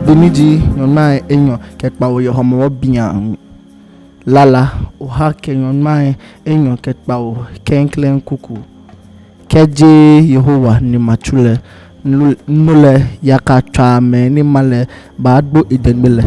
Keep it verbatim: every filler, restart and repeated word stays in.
Be ni ji nyɔŋmai enyɔ kɛ kpawo yɛ Hɔmɔwɔ bianɛ. Lala oha kɛ nyɔŋmai enyɔ kɛ kpawo klɛŋklɛŋ kuku. Kɛjeee Yehowa ni matsu lɛ, no, no lɛ yakatswaa mɛi ni ma lɛ baagbo edeŋme lɛ.